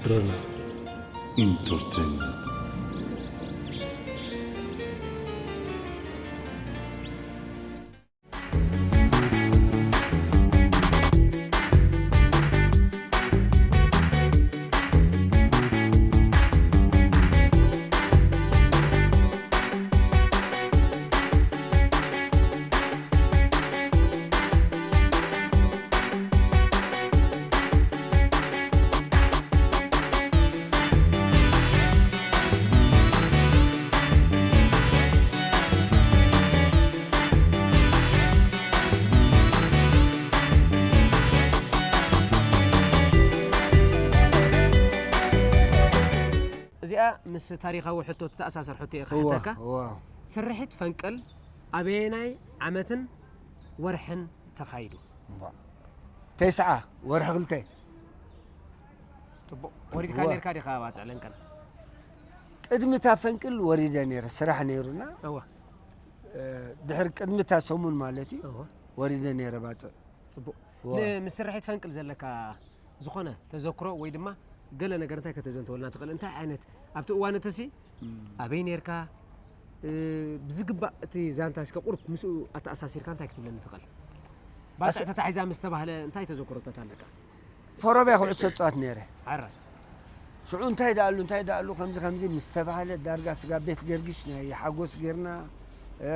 ረና ኢንተርቴይንመንት። እዚኣ ምስ ታሪኻዊ ሕቶ ትተኣሳሰር ሕቶ እየ እዋ፣ ክሓተካ። እዋ። ስርሒት ፈንቅል ኣበየናይ ዓመትን ወርሕን ተኻይዱ? እዋ። ተስዓ ወርሒ ክልተ። ጽቡቕ። ወሪድካ እዋ። ነርካ ዲኻ ባጽዕ ለንቀን? ቅድሚ እታ ፈንቅል ወሪደ ነይረ፣ ስራሕ ነይሩና። እዋ። እ፣ ድሕሪ ቅድሚ እታ ሰሙን ማለት እዩ፣ እዋ። ወሪደ ነይረ ባጽዕ። ጽቡቕ። እዋ። ን-፣ ምስ ስርሒት ፈንቅል ዘለካ ዝኾነ ተዘክሮ ወይ ድማ ገለ ነገር እንታይ ከተዘንተወልና ትኽእል? እንታይ ዓይነት ኣብቲ እዋን እትሲ እም። ኣበይ ነርካ? እ፣ ብዝግባእ እቲ ዛንታ እስከ ቁሩብ ምስኡ ኣተኣሳሲርካ እንታይ ክትብለኒ ትኽእል? ባጽዕ ኣሰ- ተታሒዛ ምስ ተባህለ እንታይ ተዘክሮታት ኣለካ? ፈሮብያ ኩዕሶ እጻወት ነይረ። ሓራ። ሽዑ እንታይ ደኣሉ፣ እንታይ ደኣሉ፣ ከምዚ፣ ከምዚ ምስ ተባህለ ዳርጋ ስጋ ቤት ገርግሽ ናይ ሓጎስ ጌርና፣ እ፣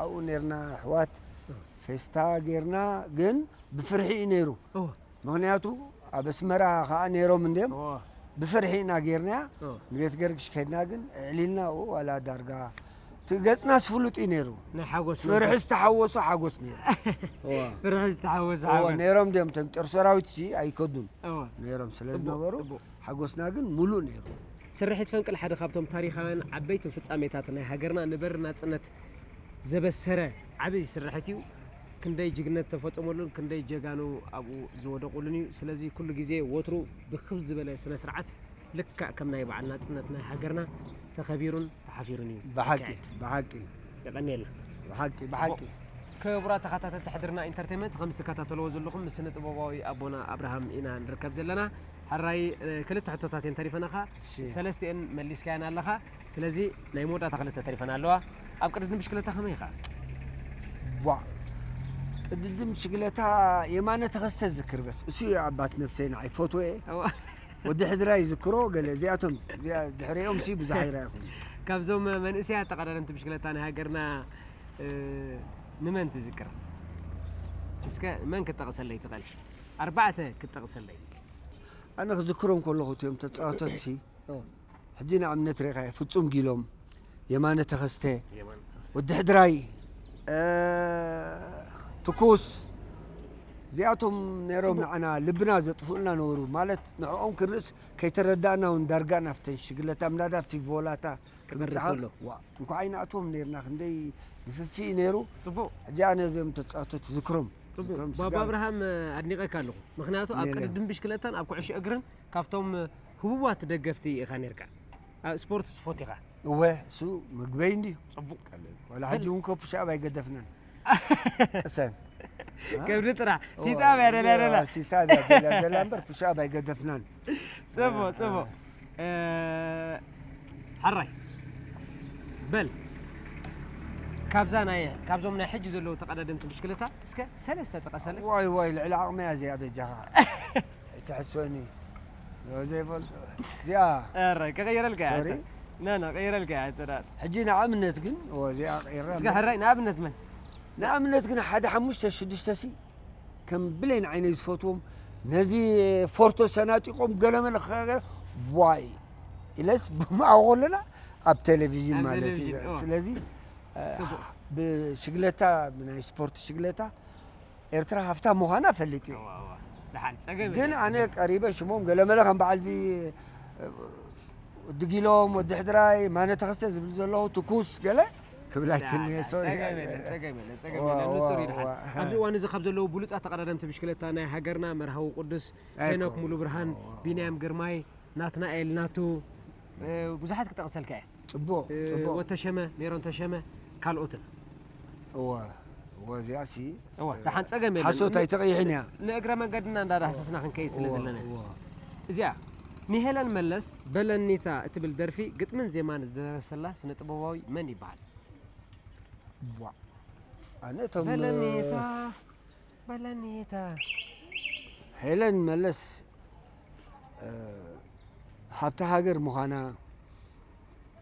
ኣብኡ ኔርና ኣሕዋት፣ እ። ፌስታ ጌርና፣ ግን ብፍርሒ እዩ ነይሩ። እወ። ምኽንያቱ ኣብ ኣስመራ ኸኣ ነይሮም እንድዮም። እወ። ብፍርሒ ኢና ጌርናያ። እወ። ንቤት ገርግሽ ከድና ግን ኣዕሊልና፣ ኡ፣ ዋላ ዳርጋ እቲ ገጽናስ ፍሉጥ እዩ ነይሩ። ናይ ሓጎስ ፍርሒ መንፈስ። ዝተሓወሶ ሓጎስ ነይሩ። እወ። ፍርሒ ዝተሓወሶ እወ፣ ሓጎስ። ነይሮም ድዮም እቶም ጦር ሰራዊትሲ ኣይከዱን እወ። ነይሮም ስለ ጽቡቕ፣ ዝነበሩ ጽቡቕ። ሓጎስና ግን ሙሉእ ነይሩ። ስርሒት ፈንቅል ሓደ ካብቶም ታሪኻውያን ዓበይትን ፍጻሜታት ናይ ሃገርና ንበር ናጽነት ዘበሰረ ዓቢ ስርሒት እዩ። ክንደይ ጅግነት ተፈጸመሉን ክንደይ ጀጋኑ ኣብኡ ዝወደቑሉን እዩ። ስለዚ ኩሉ ግዜ ወትሩ ብክብ ዝበለ ስነ ስርዓት ልክዕ ከም ናይ በዓል ናጽነት ናይ ሃገርና ተኸቢሩን ተሓፊሩን እዩ ብሓቂ፣ ዝካየድ። ብሓቂ። የቐንየልና። ብሓቂ፣ ብሓቂ። ጽቡቕ። ክቡራት ተኸታተልቲ ሕድርና ኢንተርቴይንመንት፣ ከም ዝትከታተልዎ ዘለኹም ምስ ስነ ጥበባዊ ኣቦና ኣብርሃም ኢና ንርከብ ዘለና። ሕራይ፣ እ፣ ክልተ ሕቶታት እየን ተሪፈናኻ። እሺ። ሰለስቲኤን መሊስካየን ኣለኻ። ስለዚ ናይ መወዳእታ ክልተ ተሪፈን ኣለዋ። ኣብ ቅድድም ብሽክለታ ከመይ ኢኻ? ዋ፣ ቅድድም ብሽክለታ የማነ ተኸስተ ዝክር በስ። እሱ እዩ ኣባት ነብሰይ ንዓይ ፈትወ እየ። እዋ። ወዲ ሕድራ ይዝክሮ ገለ እዚኣቶም፣ እዚኣ ድሕሪኦም ሲ ብዙሕ ኣይረኣኹን። ካብዞም መንእሰያት ተቐዳደምቲ ብሽክለታ ናይ ሃገርና፣ እ፣ ንመን ትዝክር? እስከ መን ክትጠቕሰለይ ትኽእል? ኣርባዕተ ክትጠቕሰለይ። ኣነ ክዝክሮም ከለኹ እቲኦም ተጻወቶት ሲ፣ ኦ። ሕጂ ንኣብነት ርኢኻዮ ፍጹም ጊሎም፣ የማነ ተኸስተ፣ የማነ ተኸስተ። ወዲ ሕድራይ፣ እ፣ ትኩስ፣ እዚኣቶም ነይሮም ጽቡቕ። ንዓና ልብና ዘጥፍኡልና ነበሩ። ማለት ንዕኦም ክንርእስ ከይተረዳእና እውን ዳርጋ ናብተን ሽግለታ ምላዳ ኣብቲ ቮላታ ክበርር ክብጽሓ ከሎ። ዋ፣ እንኳዕ ኣይንኣትዎም ነይርና፣ ክንደይ ድፍፊእ ነይሩ። ጽቡቕ። ሕጂ ኣነ እዚኦም ተጻወቶት ዝክሮም፣ ጽቡቕ። ዝክሮም ባባ ስጋብ ኣብርሃም፣ ኣድኒቐካ ኣለኹ። ምኽንያቱ ኣብ ነይረ። ቅድድም ብሽክለታን ኣብ ኩዕሾ እግርን ካብቶም ህቡባት ደገፍቲ ኢኻ ነይርካ። ኣብ ስፖርት ትፈቱ ኢኻ። እወ፣ እሱ ምግበይ እንድዩ። ጽቡቕ። ዋላ ሕጂ እውን ኮ ፑሽ ኣፕ ኣይገደፍናን። ቅሰን። ከብዲ ጥራሕ። እወ፣ ሲታብ እያ ደልያ እወ፣ ዘላ። ሲታብ እያ ደልያ ዘላ እምበር ፑሽ ኣፕ ኣይገደፍናን። ጽቡቕ፣ እ፣ ጽቡቕ። እ። እ፣ ሓራይ። በል። ካብዛ ናይ፣ ካብዞም ናይ ሕጂ ዘለዉ ተቐዳደምቲ ብሽክለታ እስከ ሰለስተ ጥቀሰለይ። ዋይ፣ ዋይ፣ ልዕሊ ዓቕመይ እያ እዚኣ በጃኻ። ኣይትሕስወኒ። ዘይፈልጦ። እዚኣ። ኧረ፣ ክቕይረልካ እያ ሶሪ። ኣንተ። ና፣ ና፣ ቅይረልካ እያ ኣንተ፣ ና። ሕጂ ንኣብነት ግን፣ ኦ፣ እዚኣ ቀይራ እስከ እምበር። ሕራይ፣ ንኣብነት መን? ንኣብነት ግን ሓደ ሓሙሽተ ሽዱሽተ ሲ ከም ብሌን ዓይነይ ዝፈትዎም፣ ነዚ ፎርቶ ሰናጢቖም ገለመለ ክኸገረ፣ ዋይ ኢለስ ብማኦ ከለና ኣብ ቴሌቪዥን ኣብ ማለት እዩ። ቴሌቪዥን፣ እዎ። ስለዚ፣ እ፣ ጽቡቕ። ብሽግለታ፣ ብናይ ስፖርት ሽግለታ ኤርትራ ሃፍታም ምዃና ፈሊጥ እየ። እዋ፣ እዋ። ደሓን፣ ጸገም ግን የለን፣ ኣነ ጸገም። ቀሪበ ሽሞም ገለመለ ከም በዓልዚ፣ እ፣ ወዲ ጊሎም፣ ወዲ ሕድራይ፣ ማነ ተኸስተ ዝብል ዘለኹ ትኩስ ገለ ክብል ኣይክእልን እየ፣ ሶሪ። ጸገም የለን፣ ጸገም የለን፣ ጸገም እዋ፣ የለን። እዋ፣ ንጹር እዩ፣ ደሓን። እዋ። ኣብዚ እዋን እዚ ካብ ዘለዉ ብሉጻት ተቐዳደምቲ ብሽክለታ ናይ ሃገርና መርሃዊ ቅዱስ፣ ኣይኮ-፣ ሄኖክ ሙሉ ብርሃን፣ እዋ፣ እዋ። ቢንያም ግርማይ፣ ናትናኤል ናቱ፣ እ፣ ብዙሓት ክጠቕሰልካ እየ። ጽቡቕ፣ እ፣ ጽቡቕ። ወተሸመ፣ ሜሮን ተሸመ፣ ካልኦትን። እወ፣ እወ፣ እዚኣሲ፣ እወ፣ ደሓን ጸገም የለን። ሓሶት ን-፣ ኣይተቐይሕን እያ። ንእግረ መንገድና እንዳዳህሰስና ክንከይድ ስለ እወ፣ ዘለና። እወ። እዚኣ፣ ንሄለን መለስ በለኒታ እትብል ደርፊ ግጥምን ዜማን ዝደረሰላ ስነ ጥበባዊ መን ይበሃል? ቧ ኣነ እቶም በለኒታ በለኒታ ሄለን መለስ እ፣ ሃብቲ ሃገር ምዃና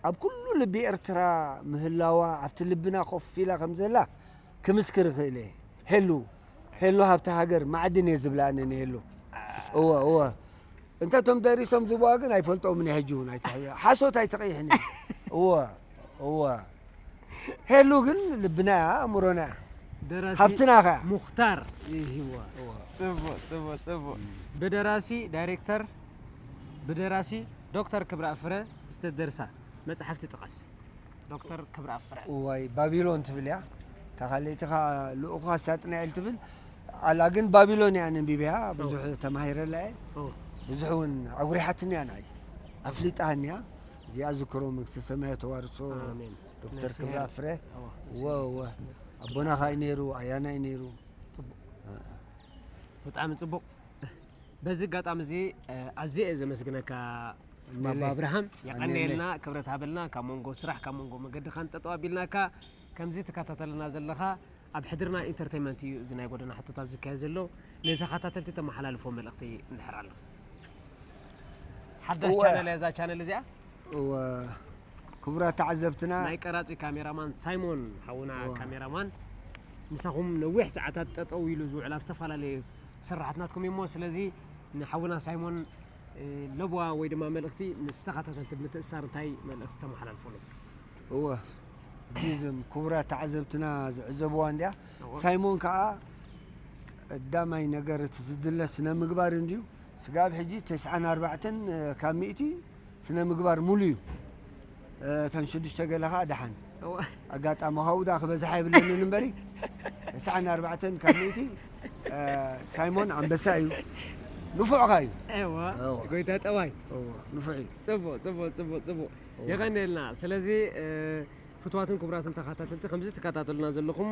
ኣብ ኩሉ ልቢ ኤርትራ ምህላዋ ኣብቲ ልብና ኮፍ ኢላ ከም ዘላ ክምስክር እኽእል እየ። ሄሉ ሄሉ ሃብቲ ሃገር ማዕድን እየ ዝብላ ኣነ ንሄሉ። እወ እወ እንተ እቶም ደሪሶም ዝብዋ ግን ኣይፈልጦምን እየ። ሕጂ እውን ኣይትሕ- ሓሶት ኣይትቐይሕኒ። እወ እወ ሄሉ ግን ልብና እያ ኣእምሮና እያ። ደራሲ ሃብትና ኸ ሙኽታር ይህዋ። ጽቡቕ ጽቡቕ ጽቡቕ። ብደራሲ ዳይሬክተር ብደራሲ ዶክተር ክብረኣብ ፍረ ዝተደርሳ መጽሓፍቲ ጥቐስ። ዶክተር ክብረኣብ ፍረ። እዋይ ባቢሎን ትብል እያ። እታ ካልኣይቲ ኸዓ ልኡኹ ሳጥናኤል ትብል ኣላ። ግን ባቢሎን እያ ኣነንቢበያ ብዙሕ ተማሂረላ እየ። ኦ፣ ብዙሕ እውን ኣጉሪሓትኒ እያ ንዓይ ኣፍሊጣኒ እያ። እዚኣ ዝክሮ መንግስተ ሰማይ ተዋርሶ ኣሜን። ዶክተር ነፍሲ ክብረኣብ ይማር። ፍረ እዋ፣ እወ እወ ኣቦና ኸዓ እዩ ነይሩ ኣያና እዩ ነይሩ። ጽቡቕ። ብጣዕሚ ጽቡቕ። በዚ ኣጋጣሚ እዚ ኣዝየ እየ ዘመስግነካ ባባ ኣሜን። ኣብርሃም። ኣሜን። የቐንየልና፣ ክብረት ሃበልና። ካብ መንጎ ስራሕ ካብ መንጎ መገድኻን ጠጠው ኣቢልናካ ከምዚ ትከታተልና ዘለኻ ኣብ ሕድርና ኢንተርቴይመንት እዩ እዚ ናይ ጎደና ሕቶታት ዝካየድ ዘሎ። ንተኸታተልቲ ተመሓላልፎ መልእኽቲ እንድሕር ኣሎ። ሓዳሽ እወ። ቻነል እያ እዛ ቻነል እዚኣ። እወ ክቡራት ተዓዘብትና ናይ ቀራጺ ካሜራማን ሳይሞን ሓውና እወ። ካሜራማን ምሳኹም ነዊሕ ሰዓታት ጠጠው ኢሉ ዝውዕል ኣብ ዝተፈላለየ ስራሓት ናትኩም እዩ እሞ፣ ስለዚ ንሓውና ሳይሞን እ፣ ለበዋ ወይ ድማ መልእኽቲ ምስ ተኸታተልቲ ብምትእስሳር እንታይ መልእኽቲ ተመሓላልፈሎም? እወ እዞም ክቡራት ተዓዘብትና ዝዕዘብዋ እንዲያ እወ። ሳይሞን ከዓ ቀዳማይ ነገር እቲ ዝድለ ስነ ምግባር እንድዩ። ስጋብ ሕጂ ተስዓን ኣርባዕተን ካብ ሚእቲ ስነ ምግባር ሙሉ እዩ። እተን ሽዱሽተ ገለ ከዓ ደሓን እወ። ኣጋጣሚ ካብኡ ዳ ክበዝሓ የብለንን እምበሪ ተስዓን ኣርባዕተን ካብ ሚእቲ ሳይሞን ኣንበሳ እዩ። ንፉዕኻ እዩ። እወ። እወ። ጎይታ ጠባይ። እወ፣ ንፉዕ እዩ። ጽቡቕ ጽቡቕ ጽቡቕ ጽቡቕ። እወ። የቐንየልና። ስለዚ እ፣ ፍትዋትን ክቡራትን ተኸታተልቲ ከምዚ ትከታተሉና ዘለኹም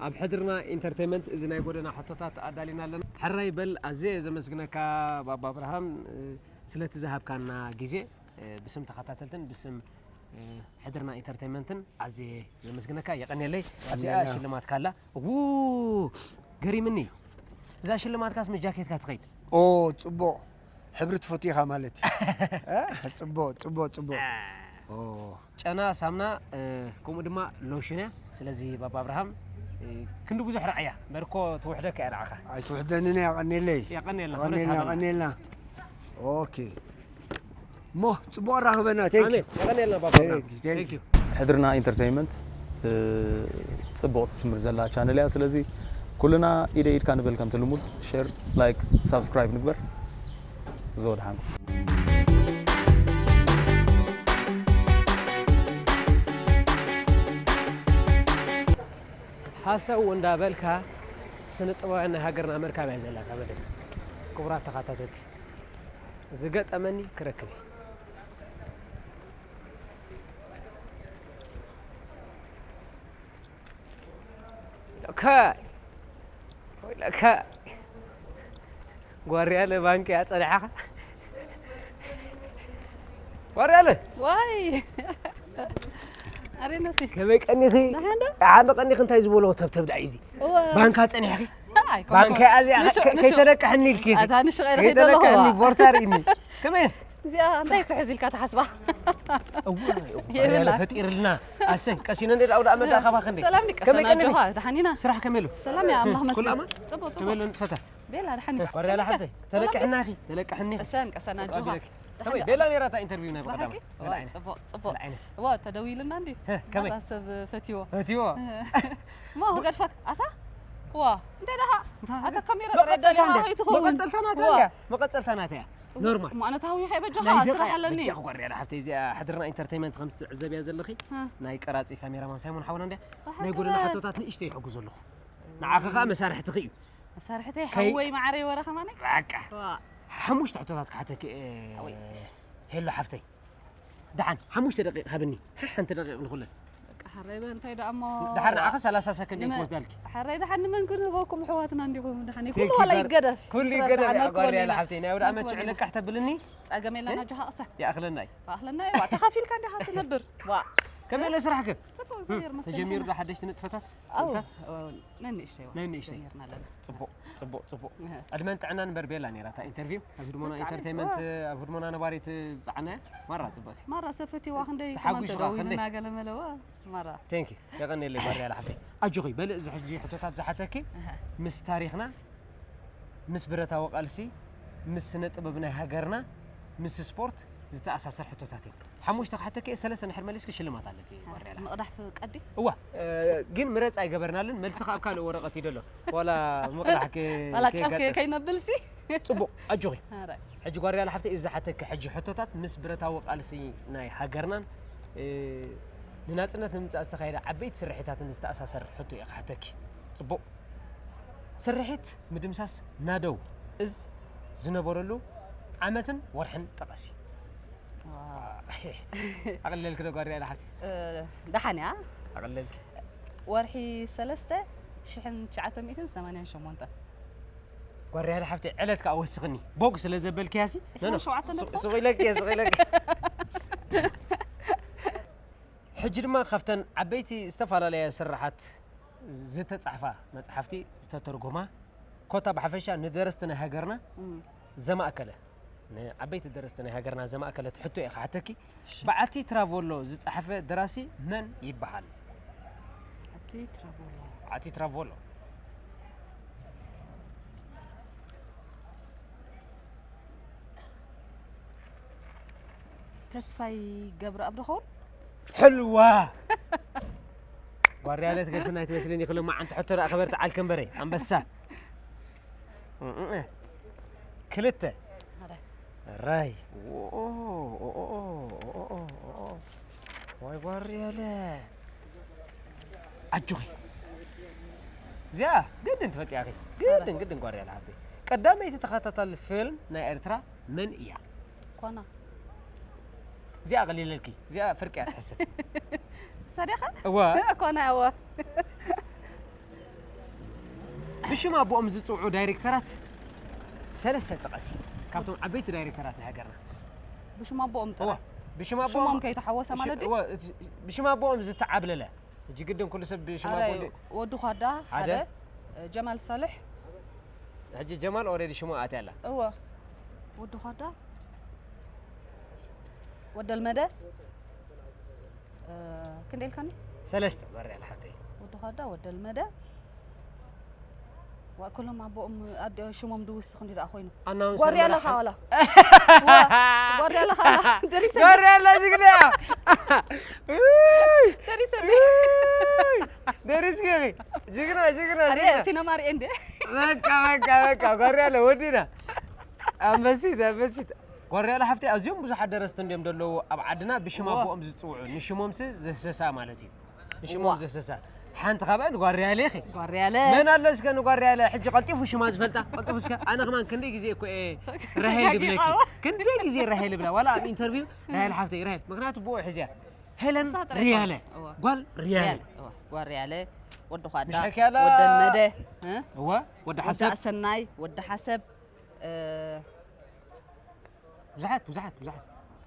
ኣብ ሕድርና ኢንተርቴይመንት እዚ ናይ ጎደና ሕቶታት ኣዳሊና ኣለና። ሕራይ በል። ኣዝየ እየ ዘመስግነካ ባባ ኣብርሃም እ፣ ስለቲ ዝሃብካና ግዜ እ፣ ብስም ተኸታተልትን ብስም እ፣ ሕድርና ኢንተርቴይመንትን ኣዝየ ዘመስግነካ። የቐንየለይ። ኣብዚኣ የቐንየልና። ሽልማትካ ኣላ። ው ገሪምኒ። እዛ ሽልማትካስ ምስ ጃኬትካ ትኸይድ? ኦ ጽቡቕ ሕብሪ ትፈቱ ኢኻ ማለት እዩ። እ? ጽቡቕ ጽቡቕ ጽቡቕ። ኦ ጨና ሳምና እ፣ ከምኡ ድማ ሎሽን እያ። ስለዚ ባባ ኣብርሃም እ፣ ክንዲ ብዙሕ ረኣያ እምበር እኮ ትውሕደካ እያ ንዓኻ። ኣይትውሕደንን እያ። ቀኔለይ የቐንየልና፣ ቀኔልና ክብረት ሃበልና። ቀኔልና። ኦኬ ሞ ጽቡቕ ኣራኽበና። ቴንክ ኣሜን። የቐንየልና ባባ ኣብርሃም። ቴንክ ዩ፣ ቴንክ ዩ። ቴንክ ዩ። ሕድርና ኢንተርቴይንመንት እ፣ ጽቡቕ ትጅምር ዘላ ቻነል እያ። ስለዚ ኩልና ኢደ ኢድካ ንበል ከምቲ ልሙድ ሼር፣ ላይክ፣ ሳብስክራይብ ንግበር። ዘወድሓንኩም። ሃሰው እንዳበልካ ስነ ጥበባውያን ናይ ሃገርና ምርካብ እያ ዘላታ መደብ። ክቡራት ተኸታተልቲ ዝገጠመኒ ክረክብ እየ። ሎከ ወይ ሎከ ጓርያለ ባንክ እያ ጸኒሓኻ። ጓርያለ ዋይ ኣሬናሲ ከመይ ቀኒኺ? ደሓን ዶ? ሓደ ቀኒኺ እንታይ ዝበሎ ተብተብ ዳዩ እዚ እወ ባንካ ጸኒሕኺ? ኣይ ባንካ እዚኣ ንሹ- ከ- ንሹ- ከይተለቅሕኒ ኢልኪ ኣታ ንሹ ቀይረ ከይተለቅሕኒ ከይደለኹዋ። ቦርሳ ርኢኒ። ከመይ እዚኣ እንታይ ትሕዝ ኢልካ ትሓስባ? እወ የብላ። ፈጢርልና። ኣሰይ ቀሲነ እንደ ዳውዳ መዳ ካባ ክንደይ ሰላም ዲቀ ከመይ ሰና ቀኒኺ? ጆኻ ደሓን ኢና ስራሕ ከመይ ኢሉ? ሰላም ያ ኣምላኽ ኩሉ መስገን ኣማን? ጽቡቕ ከመይ ኢሉ ጽቡቕ ንጥፈታ? ቤላ ደሓን ኢኻ ጓርያላ ሓፍተይ ተለቅሕናኺ ተለቅሕኒ። ቀሰን ቀሰና ጆኻ ከመይ ቤላ ነይራ እታ ኢንተርቪው ናይ ብሓቂ ብቐዳም? ዋ፣ ጽቡቕ ጽቡቕ ዓይነት ዋ ተደዊልና እንዲ እ፣ ከመይ? ናታ ሰብ ፈትዎ ፈትዎ? ሞ ገድፈክ ኣታ ዋ እንታይ ደኻ ኣታ ካሜራ መቐጸልታ ጥራይ እንደ- ደኻ ይትኸውን መቐጸልታ ናታ ዋ። እያ። መቐጸልታ ናታ እያ። ኖርማል። እሞ ኣነ ታዊ ከይ በጃኻ ናይ ደቃ ስራሕ ኣለኒ በጃ ጓርያላ ሓፍተይ እዚኣ ሕድርና ኢንተርቴይንመንት ከም ትዕዘብ እያ ዘለኺ እ። ናይ ቀራጺ ካሜራማን ሳይሞን ሓውና እንደ ብሓቂ ናይ ጎደና በል። ሕቶታት ንእሽተይ ይሕግዞ ኣለኹ። ንዓኺ ኸኣ መሳርሕትኺ እዩ። መሳርሕተይ ከይ- ሓወይ ማዓረይ ወረ ከማነይ በቃ ዋ ሓሙሽተ ሕቶታት ክሓተኪ እ፣ ኣወይ። ሄሎ ሓፍተይ ደሓን ሓሙሽተ ደቂቕ ሃብኒ። ሓ- ሓንቲ ደቂቕ ንኹለን። በቃ ሕረይ በል እንታይ ደኣ እሞ ድሓር ንዓኸ ሰላሳ ሰከንድ እዮም ክወስዳልኪ። ሕረይ ደሓን ንመን ክንህበኩም ኣሕዋትና እንዲኹም ደሓን እዩ ኩሉ ቴንኪ ዋላ በር- ይገደፍ ኩሉ ፍረ ይገደፍ ዓመት ጓርያ ኮኒና። ለሓፍተይ ናይ ወደ ኣመት ኮኒና። ዕልቅሕ ተብልኒ ጸገም የለን ኣጆኻ ቅሰ ይኣኽለና እዩ ኣኽለና እዩ ተኻፊልካ እንዲኻ ትነብር ዋ ከመይ ኢለ ስራሕከ ጽቡቅ እግዚኣብሔር መስገን ተጀሚሩ ዶ ሓደሽቲ ንጥፈታት ኣው ስእልታት ነንእሽተይ ዋ ነንእሽተይ። ጀሚርና ኣለና ጽቡቅ ጽቡቅ ጽቡቅ እህ። ዕድመን ጥዕናን እምበር ቤላ ነይራ እታ ኢንተርቪው ኣብ ህድሞና ብጣዕሚ። ኢንተርቴንመንት ኣብ ህድሞና ነባሪት ዝፀዓነ ማራ ፅቡቅ ማራ ሰፈትዋ ክንደይ ተሓጒስኻ ኮመንት ክንደይ? እናገለመለዋ ማራ ቴንኪ የቀኒለይ ባርያ ሓፍተይ ኣጆኺ በል እዚ ሕጂ ሕቶታት ዝሓተኪ እህ። ምስ ታሪኽና ምስ ብረታዊ ቃልሲ ምስ ስነ ጥበብ ናይ ሃገርና ምስ ስፖርት ዝተኣሳሰር ሕቶታት እዮም ሓሙሽተ ክሓተኪ እየ ሰለስተ ንድሕር መሊስኪ ሽልማት ኣለኪ ባርያ ሓፍተይ ምቕዳሕ ፍቀዲ እዋ እ፣ ግን ምረፅ ኣይገበርናሉን መልስኻ ኣብ ካልእ ወረቐት እዩ ደሎ ዋላ ምቕዳሕ ከ- ዋላ ጫፍ ከየጋጥም። ከይነብል ሲ ፅቡቅ ኣጆኺ ኧረ ሕጂ ጓርያ ለሓፍተ እዩ ዝሓተኪ ሕጂ ሕቶታት ምስ ብረታዊ ቃልሲ ናይ ሃገርናን እ፣ ንናፅነት ንምምፃእ ዝተኻየደ ዓበይቲ ስርሒታትን ዝተኣሳሰር ሕቶ እየ ክሓተኪ ፅቡቅ ስርሒት ምድምሳስ ናደው እዝ ዝነበረሉ ዓመትን ወርሕን ጠቐሲ ዋው። ኣቕለልኪ ዶ ጓርያ ለሓፍተ እ፣ ደሓን እያ ኣቕለልኪ ወርሒ ሰለስተ ሽሕን ትሽዓተ ሚእትን ሰማንያን ሸሞንተን ጓርያ ለሓፍተ ዕለት ከዓ ወስኽኒ ቦግ ስለ ዘበልክያ ሲ ዕስራን ሸውዓተን ነጥቢ ስቕ ኢለኪ ስቕ ኢለኪ ሕጂ ድማ ካብተን ዓበይቲ ዝተፈላለያ ስራሓት ዝተፃሕፋ መፅሓፍቲ ዝተተርጎማ ኮታ ብሓፈሻ ንደረስቲ ናይ ሃገርና እም። ዘማእከለ ንዓበይቲ ደረስቲ ናይ ሃገርና ዘማእከለት ሕቶ እየ ክሓተኪ በዓቲ ትራቮሎ ዝፀሓፈ ደራሲ መን ይበሃል ኣቲ ትራቮሎ በዓቲ ትራቮሎ ተስፋይ ገብረኣብ ዶ ኸውን ሕልዋ ጓርያለ ትገድፍና ኣይትመስልን ኢኽሎ መዓንቲ ሕቶ ደኣ ክበርትዓልኪ እምበረ ኣንበሳ ክልተ ኧረ፣ ራይ ዋይ ጓርያለ ኣጆኺ እዚኣ ግድን ትፈልጥያ ኢኺ ግድን ግድን ጓርያለ ሃብተይ ቀዳመይቲ ተኸታታሊ ፊልም ናይ ኤርትራ መን እያ ኮና እዚኣ ቀሊለልኪ እዚኣ ፍርቂ እያ ትሕስብ ሰዲኻ እወ ኮና እወ ብሽም ኣቦኦም ዝፅውዑ ዳይሬክተራት ሰለስተ ጥቀሲ ካብቶም ዓበይቲ ዳይሬክተራት ናይ ሃገርና ብሽም ኣቦኦም እወ ጥራሕ ብሽም ኣቦኦም ሽሞም ከይተሓወሰ ማለት እዩ እወ፣ እቲ- ብሽም ኣቦኦም ዝተዓብለለ ሕጂ ግድን ኩሉ ሰብ ብሽም ኣቦ ኣረ እንዲ- ወዲ ኳዳ ሓደ። ሓደ ጀማል ሳልሕ ሕጂ ጀማል ኦሬዲ ሽሙ ኣትያ ኣላ እወ ወዲ ኳዳ ወደልመደ እ፣ ክንደይ ኢልካኒ ሰለስተ በርያ ለሓፍተይ ወዲ ኳዳ ወደልመደ ዋ ኩሎም ኣቦኦም ኣደ ሽሞም ድውስ ክንዲ ደኣ ኮይኑ ኣናውንሰር ጓርያ መራሒ- ኣለኻ ዋላ ጓርያ ኣለኻ ዋላ ደሪሰ ጓርያ ኣላ ጅግና ደሪሰ ደሪስኪ ጅግና ጅግና ኣረ ጅግና ሲነማ ርኤ እንደ በቃ በቃ በቃ ጓርያ ኣለ ወዲና ኣንበሲት ኣንበሲት ጓርያ ለሓፍተይ ኣዝዮም ብዙሓት ደረስቲ እንዲዮም ዘለዉ ኣብ ዓድና ብሽም ዋ። ኣቦኦም ዝፅውዑ ንሽሞምሲ ዘሰሳ ማለት እዩ ንሽሞም ዋ። ዘሰሳ ሓንቲ ካብኣን ጓርያ ኣለ ኢኺ ጓርያለ መን ኣሎ እስከ ንጓርያ ኣለ ሕጂ ቀልጢፉ ሽማ ዝፈልጣ ቀልጢፉ እስከ ኣነ ከማን ክንደይ ግዜ እኮ እየ ራሄል ድብለኪ ተጋጊኻ። ክንደይ ግዜ ራሄል ብላ ዋላ ኣብ ኢንተርቪው ራሄል ሓፍተይ ራሄል ምክንያቱ ብኡ ሕዝያ ሄለን ንሳ ጥራይ ሪያለ እዋ። ጓል ሪያለ ሪያለ እዋ፣ ጓር ሪያለ ወዲ ኳዳ ምሽ ሓኪ ኣላ? ወደል መደ እ? እወ ወዲ ወዲ ሓሰብ ኣሰናይ ወዲ ሓሰብ እ፣ ብዙሓት ብዙሓት ብዙሓት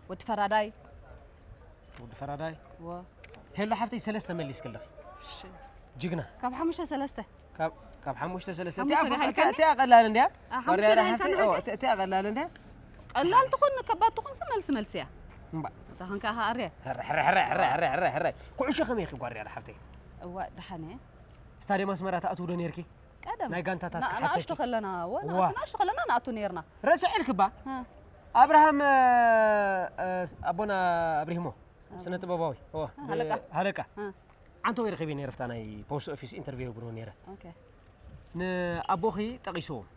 ወዲ ፈራዳይ ወዲ ፈራዳይ እወ። ሄሎ ሓፍተይ ሰለስተ መሊስክልኺ እሺ። ጅግና ካብ ሓሙሽተ ሰለስተ ካብ ካብ ሓሙሽተ ሰለስተ ሓሙሽተ እቲኣ ዶ እቲኣ- ሓልካኒ? እቲኣ ቀላል እንድያ አ፣ ሓሙሽተ ወርያ ዶ ሓፍተይ ሓልካኒ ኦ፣ ሓቂ? እቲ- እቲኣ ቀላል እንድያ ቀላል ትኹን ከባድ ትኹን ሲ መልሲ መልሲ እያ እምባ እታ ክንካ ሃርያ ሕረ ሕረ ሕረ ሕረ ሕረ ሕረ ሕረ ኩዕሾ ከመይ ኢኺ ጓርያ ሓፍተይ እዋ ደሓነ ስታድየም ኣስመራ ትኣትው ዶ ነርኪ ቀደም ናይ ጋንታታት ና- ክሓተኪ ንኣሽቱ ከለና እወ እዋ። ንኣሽቱ ከለና ንኣቱ ነርና ረስዐልክባ እ፣ ኣብርሃም እ፣ እ፣ ኣቦና ኣብሪሂሞ ስነ ጥበባዊ እዎ፣ ሃለቃ። ሃለቃ እ፣ ዓንተ ወይ ረኺበ ነይረ ፍታ ናይ ፖስት ኦፊስ ኢንተርቪው የብርዎ ነይረ ኦኬ። ንኣቦኺ ጠቒስዎም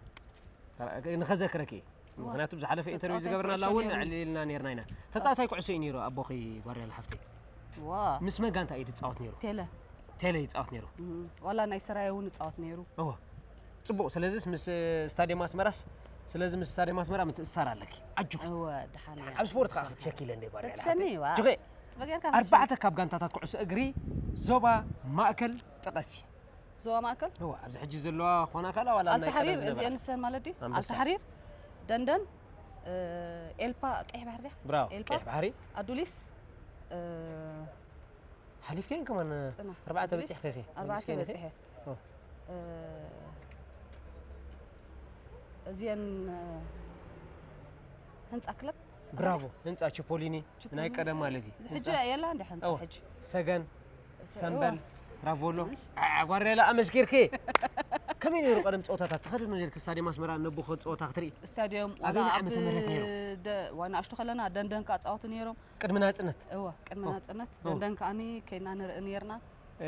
ንኸዘክረኪ እዩ። ምክንያቱ ብዝሓለፈ ኢንተርቪው ተጻዋታይ ዝገበርና ኩዕሾ ላውን ነይሩ። ዕሊልና ነርና ኢና ተፃዋታይ ኩዕሶ እዩ ነይሩ ኣቦኺ ጓርያ ለሓፍተይ ዋ ምስ መጋንታ እዩ ዝፃወት ነይሩ ቴለ ቴለ ይፃወት ነይሩ እም፣ ዋላ ናይ ሰራየ እውን ይፃወት ነይሩ እዎ ፅቡቅ ስለዚስ ምስ ስታዲየም ኣስመራስ ስለዚ ምስ ስታዲየም ኣስመራ ምትእሳር ኣለኪ ኣጆኺ እወ ደሓን እያ። ኣብ ስፖርት ከዓ ክትሸኪ ኢለ እንደ ጓርያ ክትሸኒ፣ ዋ። ጅኸ በጌርካ ኣርባዕተ ካብ ጋንታታት ኩዕሶ እግሪ ዞባ ማእከል ጥቀሲ። ዞባ ማእከል እዋ ኣብዚ ሕጂ ዘለዋ ኾና ካላ ዋላ ኣብ ናይ ቀደም ኣልተሓሪር ዝነበራ? እዚአን ንሰን ማለት ድዩ? ኣንበሳ። ኣልተሓሪር፣ ደንደን፣ እ፣ ኤልፓ፣ ቀይሕ ባሕሪ ድያ? ብራው ኤልፓ? ቀይሕ ባሕሪ ኣዱሊስ፣ እ፣ ሓሊፍከን ከማን ጽና። ኣርባዕተ ኣዱሊስ? በፂሕኺ ኢኺ። ኣርባዕተ ኣዱሊስ ከይንኺ? በፂሐ። ኦ። እ፣ እዚአን፣ እ፣ ህንፃ ክለብ? ብራቮ ህንፃ ቺፖሊኒ ናይ ቀደም ማለት እዩ። እዚ ሕጂ ህንፃ- የላ እንዲ ሓንፃ እዋ። ሕጂ? ሰገን እሰ-፣ ሰምበል እዋ። ራቮሎ ዓጓሬላ ኣመስኪርኪ። ከመይ ነይሩ ቀደም ፀወታታት ትኸድኖ ነርኪ ስታዲየም ኣስመራ ነቦኸ ፀወታ ክትርኢ? ስታዲየም ኣበይ ዋላ ዓመተ ምህረት ነይሩ? ደ-፣ ዋና ኣሽቱ ከለና ደንደን ከዓ ፃወቱ ነይሮም። ቅድሚ ናፅነት እወ ቅድሚ እወ። ናፅነት እወ። ደንደን ከዓኒ ከይና ንርኢ ነርና። እ፣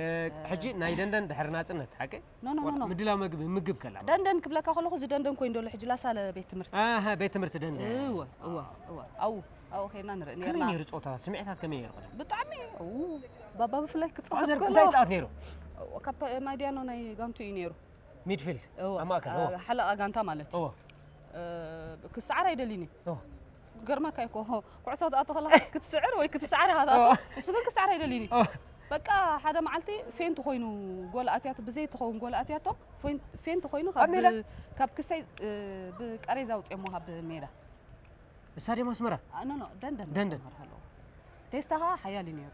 ሕጂ ናይ ደንደን ድሕሪ ናፅነት ሓቂ? ኖ ኖ ኖ ኖ ምድላው መግቢ ምግብ ከላ ደንደን ክብለካ ከለኹ እዚ ደንደን ኮይኑ ደሎ ሕጂ ላሳለ ቤት ትምህርቲ። ኣሃ ቤት ትምህርቲ ደንደን እወ እወ እወ ኣው ኣው ከይና ንርኢ ከመይ ነርና። ነይሩ ፀወታ ስምዒታት ከመይ ነይሩ ቀደም? ብጣዕሚ እው ባባ ብፍላይ ክፃወት ፋዘር ከሎ እንታይ ይፃወት ነይሩ? ካብ ማዲያኖ ናይ ጋንቱ እዩ ነይሩ። ሚድፊልድ እወ ኣብ ማእከል እወ ሓለቓ ጋንታ ማለት እዩ። እወ እ፣ ክስዓር ኣይደልዩን እዩ። እወ ገርመካ እኮ ኩዕሶ ትኣቱ ከለካ ክትስዕር ወይ ክትስዓር ኢኻ ትኣቱ። እወ እሱ ግን ክስዓር ኣይደልዩን እዩ። እወ በቃ ሓደ መዓልቲ ፌንት ኮይኑ ጎል ኣትያቶ ብዘይ ትኸውን ጎል ኣትያቶ ፌንት- ፌንት ኮይኑ ካብ ኣብ ሜዳ? ካብ ክሳይ እ፣ ብቃሬዛ ኣውፅኦሞ ካብ ሜዳ። ስታዲየም ኣስመራ ኖ ኖ ደንደን ደንደን። ክመሃር ከለዎ። ቴስታ ከዓ ሓያል እዩ ነይሩ።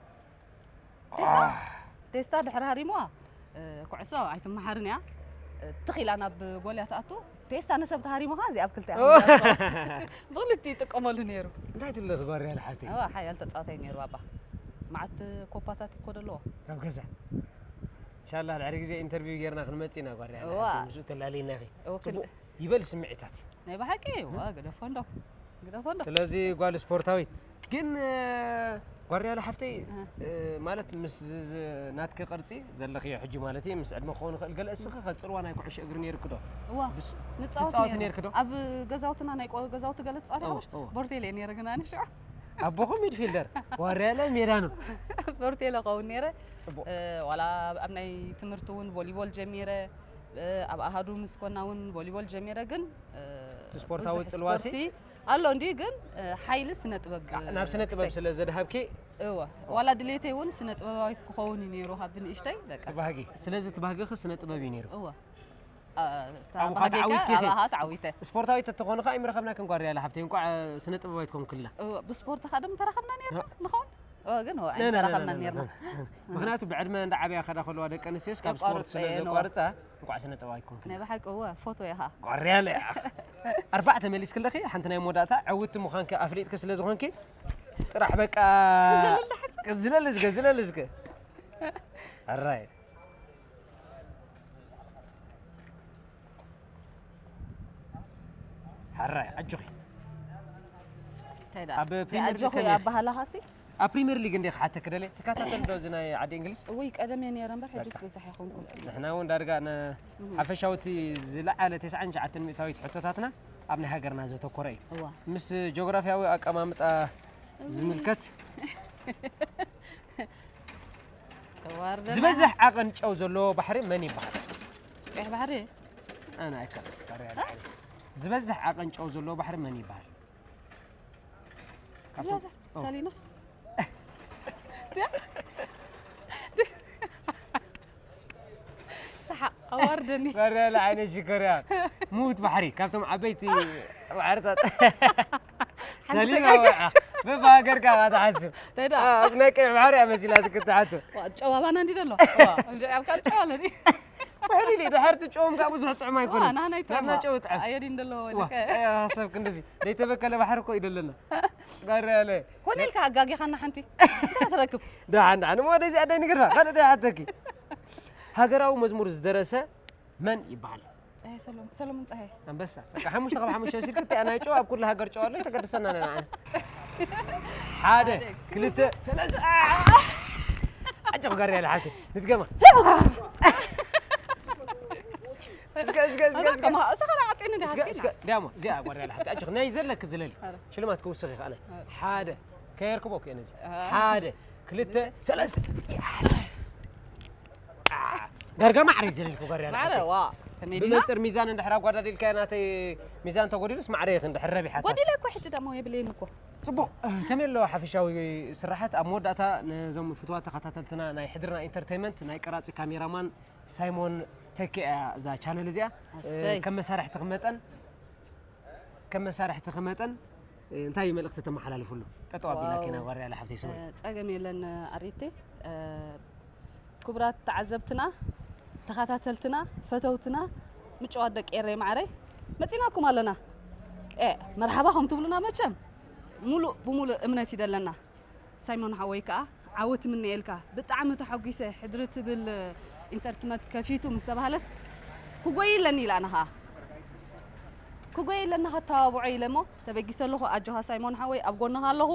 ቴስታ ቴስታ ድሕሪ ሃሪሙዋ እ፣ ኩዕሶ ኣይትመሃርን እያ። እ፣ ትኽ ኢላ ናብ ጎል እያ ትኣቱ። ቴስታ ንሰብ ተሃሪሙኻ እዚኣ ኣብ ክልተ እያ ኦ። ከምዝኣስበ። ብክልቲኡ ይጥቀመሉ ነይሩ። እንታይ ትብለኺ ጓርያ ልሓፍተይ? እዋ ሓያል ተፃዋታይ ነይሩ ባባ። መዓት ኮፓታት እኮ ደለዎ። ካብ ገዛ ኢንሻላ ድሕሪ ግዜ ኢንተርቪው ጌርና ክንመፅእ ኢና ጓርያ እዋ። ልሓፍተይ ምስኡ ተላሊናኺ እወ ክል- ፅቡቅ ይበል ስምዒታት ናይ ብሓቂ እዋ ግደፎ እንዶ ግደፎ እንዶ። ስለዚ ጓል ስፖርታዊት ግን እ፣ ጓርያ ልሓፍተይ እ። እ፣ ማለት ምስ ዝ- ዝ- ናትኪ ቅርፂ ዘለኽዮ ሕጂ ማለት እዩ ምስ ዕድመ ክኸውን ይኽእል ገለ እስኺ ከፅልዋ ናይ ኩዕሾ እግሪ ነይርኪ ዶ? እዋ ብስ- ንፃወት ትፃወቲ ነይርና። ነይርኪ ዶ? ኣብ ገዛውትና ናይ ቆ- ገዛውቲ ገለ ትፃወት እወ፣ ይኸውንሽ? እወ። ቦርቴለ እየ ነይረ ግን ኣነ ሽዑ ኣቦኹም ሚድፊልደር ጓርያ ለ ሜዳ ነው። ቦርቴለ ከውን ነይረ። እ፣ ዋላ ኣብ ናይ ትምህርቲ እውን ቮሊቦል ጀሚረ። እ፣ ኣብ ኣሃዱ ምስ ኮና እውን ቮሊቦል ጀሚረ ግን እ፣ እቲ ስፖርታዊ ብዙሕ ፅልዋሲ? ስፖርቲ ኣሎ እንዲ ግን እ፣ ሓይሊ ስነ ጥበብ ናብ ስነ ጥበብ ክስተይ። ስለ ዘድሃብኪ እወ ዋላ ድሌተይ እውን ስነ ጥበባዊት ክኸውን እዩ ነይሩ ካብ ንእሽተይ በቃ ትባህጊ ስለዚ ትባህግኺ ስነ ጥበብ እዩ ነይሩ። እወ እ፣ እታ ኣብኡ ባህገይ ተዓዊትኪ ከዓ ኢኺ? ኣብኣ ተዓዊተ። ስፖርታዊት ተተኾንኻ ኣይምረኸብናክን ጓርያ ልሓፍተይ እንኳዕ ስነ ጥበባዊት ኮንክልና። እወ ብስፖርት ከዓ ደም ተራኸብና ነይርና ንኸውን። እወ ግን እወ ነ- ነ- ነ- ነ- ኣይተራኸብና ነ- ነይርና። ነ- ምክንያቱ ብዕድመ እንዳዓብያ ከዳ ከለዋ ደቂ ኣንስትዮስ ካብ ስፖርት የቋርፀ ስለ እየን፣ እወ። ዘቋርፃ እንኳዕ ስነ ጥበባዊት ኮንክልና። ናይ ብሓቂ እወ ፎቶ ኢኻ። ጓርያ ለ ኣርባዕተ መሊስክለኺ ሓንቲ ናይ መወዳእታ ዕውቲ ምዃንኪ ኣፍሊጥኪ ስለ ዝኾንኪ ጥራሕ በቃ ዝለሊ ዝገ ዝለሊ ዝገ ኣራይ ሓራይ ኣጆኺ እንታይ ደኣ ኣብ ፕሪሚየር ሊግ ኣጆኹ ከመይ? ኣባሃላኻሲ ኣብ ፕሪሚየር ሊግ እንደ ክሓተክ ደለ ትከታተል ዶ እዚ ናይ ዓዲ እንግሊዝ? ወይ ቀደም እየ ነይረ እምበር ሕጅስ በቃ። በዛሕ ይኹንኩ። ንሕና እውን ዳርጋ ን ሓፈሻዊ እቲ ዝለዓለ ተስዓን ትሽዓተን ሚእታዊት ሕቶታትና ኣብ ናይ ሃገርና ዘተኮረ እዩ። እዋ ምስ ጂኦግራፊያዊ ኣቀማምጣ ዝምልከት ተዋርደና። ዝበዝሕ ዓቐን ጨው ዘለዎ ባሕሪ መን ይበሃል? ቀይሕ ባሕሪ ኣነ ኣይከ ዝበዝሕ ዓቐን ጨው ዘለዎ ባሕሪ መን ይበሃል? ካብቶም- ዝበዝሕ ኦ። ሰሊና ሰሓቕ ኣዋርደኒ። በረለ ዓይነት ሽኮርያ ሙት ባሕሪ ካብቶም ዓበይቲ ባሕርታት ሓንቲ ሰሊና ተጋጊ- ወዓ በብሃገርካ ትሓስብ እንታይ ደኣ? ኣብ ናይ ቀይሕ ባሕሪ እያ መሲላ ክትሓቱ ዋ፣ ጨዋ ባና እንዲ ደሎ እንዲ ዓብካ ጨዋ ኣለኒ። ውሕድ ኢሉ ድሕርቲ ጨዎም ካብ ብዙሕ ጥዑም ኣይኮነን ናናይ ናብና ጨው ጥዕም ኣየዲ እንደሎ ዋ፣ ኣሰብ ክንደዚ ዘይተበከለ ባሕሪ እኮ እዩ ደለና ጋር ያለ ኮነ ኢልካ ኣጋጊኻና ሓንቲ እንታይ ትረክብ? ደሓን ደሓን እሞ ወደዚ ኣዳይ ንግርፋ ካልእ ዳይ ሓተኪ ሃገራዊ መዝሙር ዝደረሰ መን ይበሃል? ፀሃይ ሰሎሞን ሰሎሞን ፀሃይ ኣንበሳ በቃ ሓሙሽተ ካብ ሓሙሽተ ወሲድክ እቲኣ ናይ ጨው ኣብ ኩሉ ሃገር ጨው ኣሎ ተገድሰና ነና ሓደ ክልተ ሰለስተ ኣጆ ጋር ያለ ሓንቲ ንድገማ እስከ እስከ እስከ እስከ ከማኻ እሱ ከዳ ኣጤኒ ዳ እስከ እስከ ዲያሞ እዚኣ ጓር ያለ ሓንቲ ኣጆ ናይ ዘለክ ዝለል ኣረ። ሽልማት ክውስኽ ይኽኣለ ሓደ ከየርክቦ ክእነ እዚ አ። ሓደ ክልተ ሰለስተ ዳርጋ ማዕረ ዘለልኩ ጓር ያለ ማዕረ ሓንቲ ዋ ከመይ ዲና ብመንፅር ሚዛን እንድሕር ኣጓዳዲልካዮ ናተይ ሚዛን ተጎዲሉስ ማዕረ ይኽ እንድሕር ረቢሓታ ጎዲለ እኮ ሕጂ ደሞ የብለይን እኮ ጽቡቕ። ከመይ ኣሎ ሓፈሻዊ ስራሓት? ኣብ መወዳእታ ነዞም ፍትዋት ተኸታተልትና ናይ ሕድርና ኢንተርቴይመንት ናይ ቀራጺ ካሜራማን ሳይሞን ተኪ እያ እዛ ቻነል እዚኣ። ኣሰይ። ከም መሳርሕቲ ክመጠን ከም መሳርሕቲ ክመጠን እንታይ መልእኽቲ ተመሓላልፍሉ? ጠጠው ኣቢላ ኣዋው። ኬና ጓርያ ሓፍተይ ስሙ። ጸገም የለን ኣሪቴ። ክቡራት ተዓዘብትና፣ ተኸታተልትና፣ ፈተውትና፣ ምጭዋት ደቂ ኤረይ ማዕረይ፣ መጺናኩም ኣለና። ኤ፣ መርሓባ ከም ትብሉና መቸም ሙሉእ ብሙሉእ እምነት ይደለና። ሳይሞን ሓወይ ከኣ ዓወት ምነየልካ። ብጣዕሚ ተሓጒሰ። ሕድሪ ትብል ኢንተርትመንት ከፊቱ ምስ ተባህለስ ክጎይ ኣለኒ ኢለ ኣነ ከኣ ክጎይ ኣለኒ ከተባብዖ ኢለ እሞ ተበጊሰ ኣለኹ። ኣጆኻ ሳይሞን ሓወይ ኣብ ጎንኻ ኣለኹ።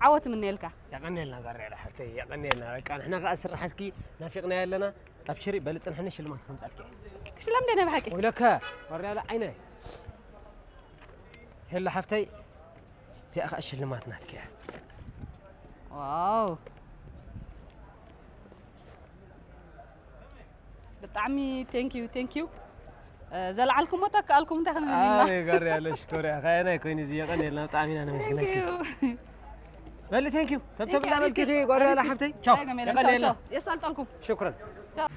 ዓወት ምነየልካ። የቐንየልና ጋር ያለ ሓፍተይ የቐንየልና። በቃ ንሕና ከኣ ስራሓትኪ ናፊቕና ኣለና። ኣብሽሪ በሊ ጽንሕኒ ሽልማት ከምጻልኪ። ሽለም ደነ ብሓቂ። ወይለከ ወርያለ ዓይነ ሄሎ ሓፍተይ እዚኣ ከኣ ሽልማት ናትኪ እያ። ዋው። ብጣዕሚ thank you thank you። ዘልዓልኩሞ ተካኣልኩም እንታይ ክንብል ኢና? ኣይ ጋር ያለ ሽኮር እያ። ካየናይ ኮይኑ እዚ የቐንየልና ብጣዕሚ ኢና ነመስግነኪ። በሊ thank you ተብተብ Thank you፣ ላበልኪ ኣሪፍ። ጓር ያለ ሓፍተይ ቻው። ዳግም የለን። ቻው፣ የቐንየልና። ቻው። የሳልጠልኩም። ሽኩረን። ቻው።